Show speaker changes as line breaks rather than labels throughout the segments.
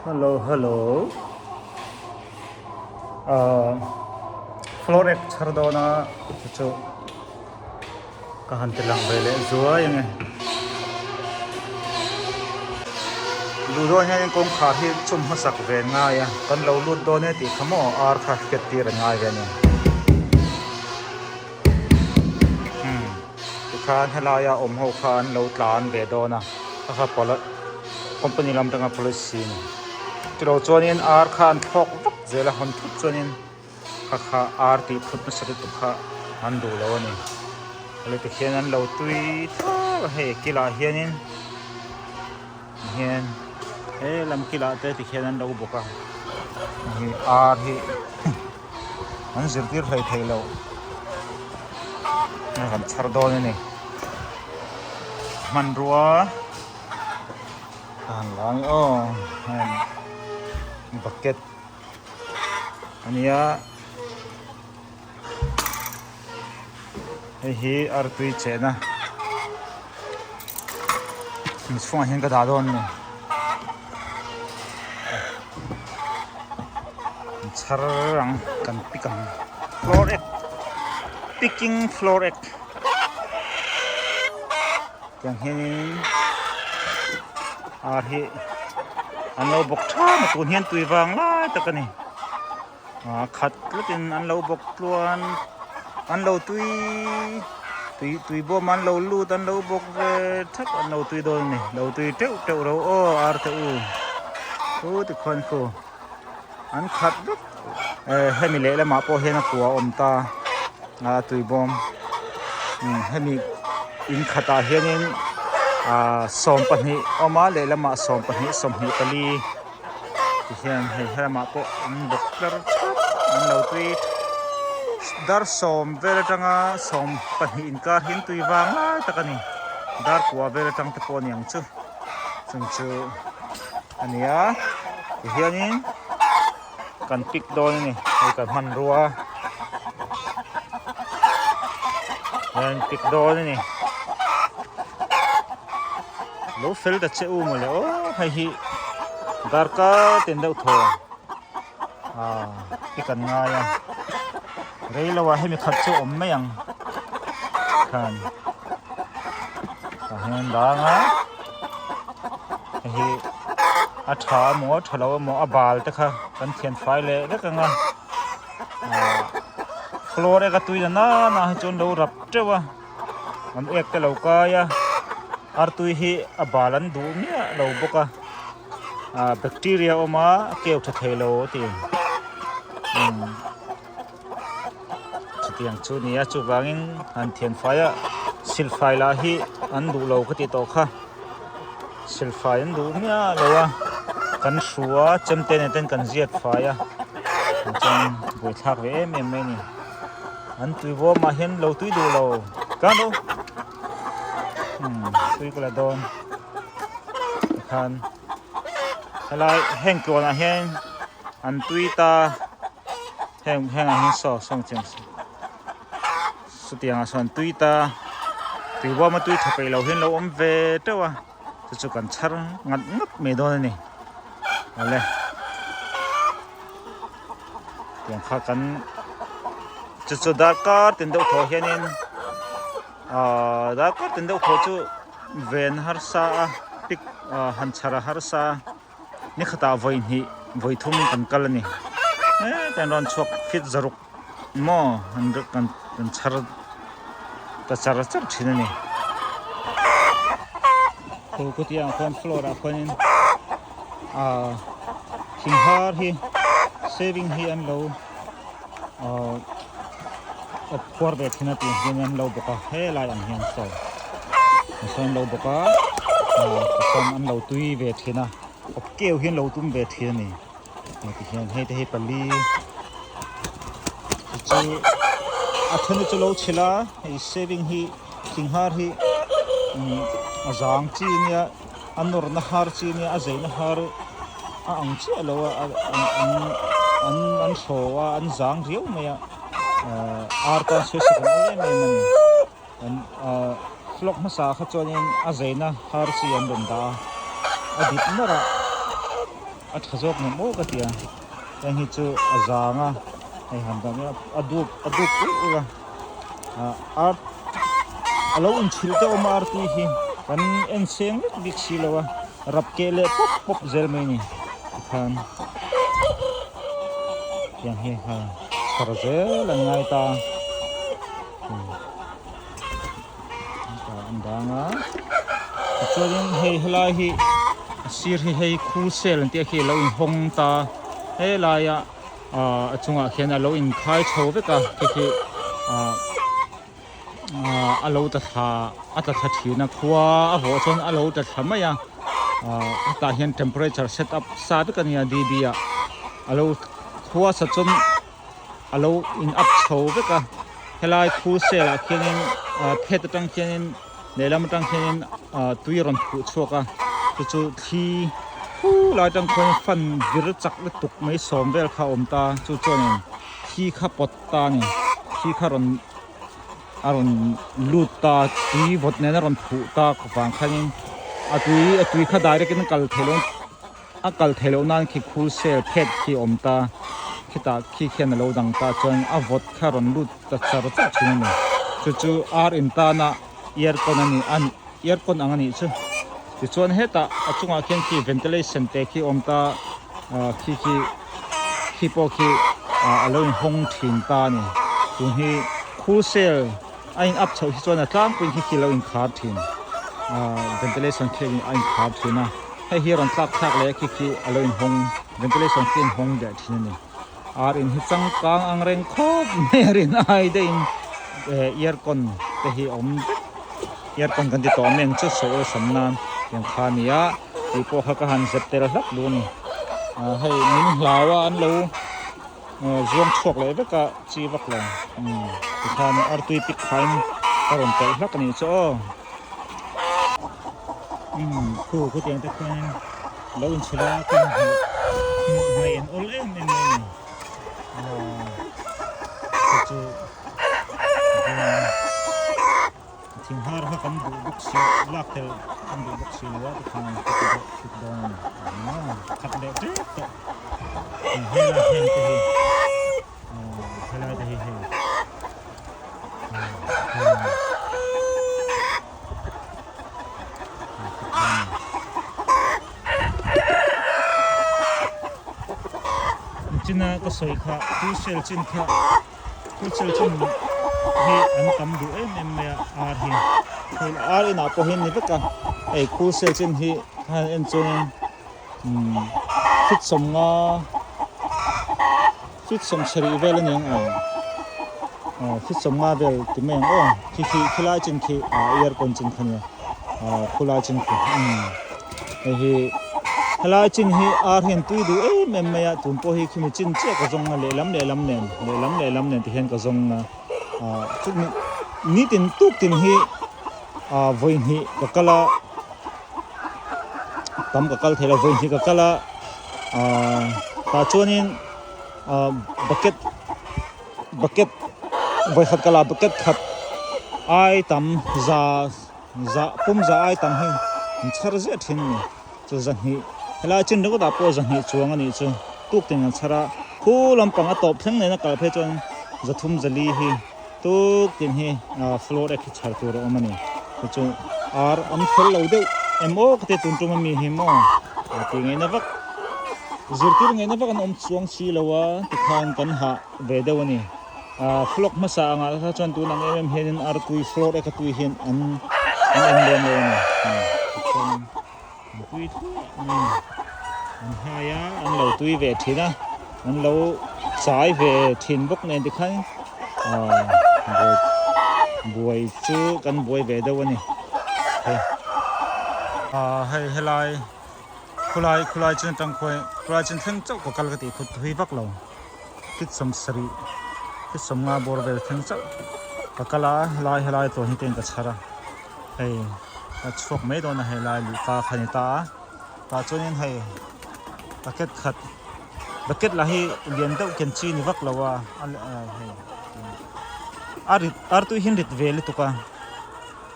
Hello hello ahh floor ek chhar dawn a chu chu ka han ti lang ve leh zuai ang e luh dawn hian kawngkhar hi chum hmasak ve ngai a kan lo lut dawn e tih kha maw ar kha hriat tir a ngai ve a ni umm tikhan helaia awm ho kha an lo tlan ve dawn a kha kha pawlh company lam atanga policy a ni chutilo chuanin ar kha an thlawk vak zel a hawn thut chuanin kha kha ar tih phut nasa lutuk kha an duh lo a ni hei tikhian an lo tui thak a hei kilah hianin hian he lam kilah te tikhian an lo bawk a hei ar hi an zirtir hlei thei lo a han chhar dawn a ni hmanrua a han la ang aw heng bucket a nia hei hi artui chehna inchhungah hian ka dah dawn a ni chhar ang kan pick ang floor egg picking floor egg tiang hianin ar hi an lo bawk tha tun hian tui vang lai tak a ni. Ah khat tlatin an lo bawk tluan an lo tui tui tui bawm an lo lut an lo bawk ve thap an lo tui dawn a ni lo tui teuh teuh ro aw ar te u chu tikhuan khu an khat vek eh hemi lehlamah pawh hian a kua a awm ta a tui bawm umm hemi in khatah hianin ah 12 awm a lehlamah 12 24. Tihian hei helamah pawh an bawk tlar thap an lo tui dar sawm vel atanga 12 inkar hi an tui vang lai tak a ni dar kua vel atang te pawh a ni ang chu chung chu a ni a tihianin kan pick dawn a ni hei kan hmanrua hian pick dawn a ni lo fel ta che u mawle aw hei hi darkar ten deuh thaw ah pick an ngai a rei lo ah hemi khat chu awm mai ang khan tah hian dang a hei hi a tha emaw a tha lo emaw a bal te kha kan thian fai leh vek ang a ah floor eka tui na na hi chuan lo rap teuh a an ek te lo kai a artui hi a bal an duh miah lo bawk a ah bacteria a awm a a keu tha thei lo a ti umm chutiang chu a ni a chuvangin han thian fai a silfai lah hi an duh lo ka tih tawh kha silfai an duh miah lo a kan hru a chemte nen ten kan ziat fai a chuan buaithlak ve em em mai a ni. An tui bawmah hian lo tui duh lo tlan rawh umm tui ka la dawn tikhan helai heng tluanah hian an tui ta heng hengah hian saw saw chiang chutiangah sawn an tui ta tui bawma tui tha peih lo hian lo awm ve teuh a chu chu kan chhar ngat ngat mai dawn a ni awle. Tiang kha kan chu chu darkar tin deuh thaw hianin ahh darkar tin deuh thaw chu ven harsa a pick ah han chhar a harsa a ni khatah vawi hnih vawi thum kan kal a ni hetiang rawn chhuak fit zaruk maw an kan kan chhar ta char char thin a ni. Khu khutiang khuan floor ah khuanin ah thing har hi saving hi an lo ah awp khuar ve thin a tih hian an lo bawk a helai ang hian saw sawn an lo bawk a ah tichuan an lo tui ve thin a awp keu hi an lo tum ve thin a ni hei ti hian hei te hi pali chu a then chu lo chhilh a hei saving hi thing har hi a zang chi nia a nawrna har chi nia a zeina har a ang chiah lo a an an an hraw a an zang riau mai a ar tan sawi sak an awl em em a ni an ah vlog hmasa kha chuanin a zeina har chi an rawn dah a a dip nawrh a. A tha zawk ngem aw ka ti a, heng hi chu a zang a, hei han dah ila a dup a dup ulh ulh a, ah ar a lo inchhilh te awm a artui hi kan en seng vek bik si lo a, rap keh leh pawp pawp zel mai a ni tikhan tiang hi ha chhar zel an ngai ta an dang a tichuanin hei helai hi a sir hi hei khu sel an tih a khi a lo inhawng ta helaia ah a chungah khian a lo inkhai chho vek a khi khi ah ah a lo tla thla a tla thla thin a khua a vawh chuan a lo tla thla mai a ah hetah hian temperature set up sa vek a nia d b ah a lo khua sa chuan. a lo in up chho vek a helai khu sel ah khianin ah phet atang khianin lehlam atang khianin ah tui a rawn phuh chhuak a chu chu thli khu lai atang khuan fan vir chak lutuk mai sawm vel kha a awm ta chu chuanin thi kha pawt ta a ni thi kha rawn a rawn lut ta tui vawt nen a rawn phuh ta vang khanin a tui a tui kha direct in a kal theih loh. A kal theih loh nan khi khul sel phet khi a awm ta, khitah khi khian a lo dang ta chuan a vawt kha a rawn lut ta char char thin a ni. Chu chu ar in tana aircon a ni a aircon ang a nih chu. Tichuan hetah a chungah khian khi ventilation te khi a awm ta ah khi khi khi pawh khi ah a lo inhawng thin ta a ni. Tun hi khul sel a in up chhoh hi chuan a tlangpuiin khi khi a lo inkhar thin ah ventilation khi a inkhar thin a. Hei hi rawn tlak thlak leh khi khi a lo inhawng ventilation khi a inhawng leh thin a ni. Ar in hi changkang ang reng khawp mai a rin ai deuhin eh aircon te hi a awm vek aircon kan ti tawh mai ang chu sawi awlsam nan tiang kha a ni a tih pawh kha ka han zep tel hlak duh a ni. Ah hei min hlau a an lo eh zuang chhuak leh vek a chi vak lo umm tikhan artui pik khain ka rawn telh hlak a nih chu aw. Umm khu khutiang te khuanin lo inchhilh a kan hmuh hmuh hmaih an awl em em mai a ni aw chu chu thing har kha kan duh bawk si lak tel kan duh bawk si lo a tikhan ka ti deuh thut dawn a ni aw khat leh tep tawh hela heng te hi aw helai te hi hei. China ka sawi kha tuisel chin kha tuisel chin hi an tam duh em em mai a ar hi hei ar inah pawh hian ni vek a hei khulsel chin hi khan en chuanin umm feet sawmnga Feet sawmsarih vel a ni ang aw aw feet sawmnga vel ti mai ang aw khi khi khilai chin khi ah aircon chin kha nia ah khulai chin khi umm hei hi helai chin hi ar hian tui duh em em mai a tun pawh hi khimi chin chiah ka zawng a lehlam lehlam nen lehlam lehlam nen ti hian ka zawng a ah chumi nitin tuk tin hi ah vawi hnih ka kal a tam ka kal thei lo vawi hnih ka kal a ah tah chuanin ah bucket bucket vawi khat kal ah bucket khat ai tam za za pum za ai tam hi an chhar ziah thin a ni chu zahnih helai chin ringawt ah pawh zahnih chuang a nih chu tuk tin an chhar a khu lampang a tawp thleng nen a kal phei chuan zathum zali hi. Tuk tin hi ah floor ek hi chhar tur a awm a ni chu chu ar an fel lo deuh em aw ka ti tun tum ami hi maw ah tih ngaihna vak zirtir ngaihna vak an awm chuang si lo a tikhan kan hah ve deuh a ni ah flock hmasa angah kha chuan tun ang em em hianin ar tui floor ek a tui hian an an en lem lo a ni tichuan an tui thluah mai a ni an hai a an lo tui ve thin a an lo chai ve thin bawk nen tikhan ah buai buai chu kan buai ve deuh a ni hei ah hei helai khulai khulai chin atang khuai khulai chin thleng chauh ka kal ka tih khut thui vak lo feet 70 feet 50 bawr vel thleng chauh ka kal a helai helai tlawn hi te in ka chhar a. Hei a chhuak mai dawn a hei lai luhka kha ni ta a tah chuanin hei bucket khat bucket lah hi lian deuh ken chi ni vak lo a hei a rit artui hian rit ve lutuk a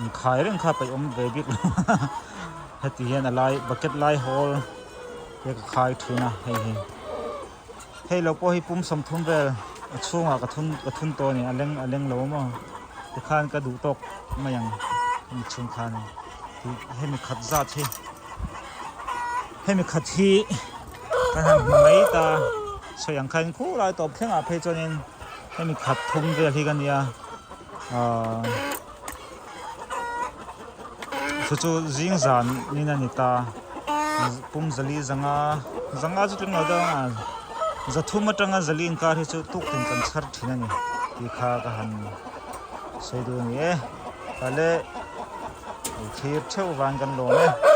inkhai reng kha paih awm ve bik lo heti hian a lai bucket lai hawl. He ka khai thin a hei hi. Hei lo pawh hi pum 30 vel a chhungah ka thun ka thun tawh a ni a leng a leng lo a maw tikhan ka duh tawk mai ang hemi chhung khan hemi khat zat hi hemi khat hi kan han hmu mai ta sawi ang khan khulai tawp thlengah phei chuanin hemi khat thum vel hi ka nia ahh chu chu zing zan in a ni ta pum zali zanga zanga chu tlem lo deuh ang a zathum atanga zali inkar hi chu tuk tin kan chhar thin a ni tih kha ka han sawi duh a ni e tah leh thlir theuh vang kan lawm e.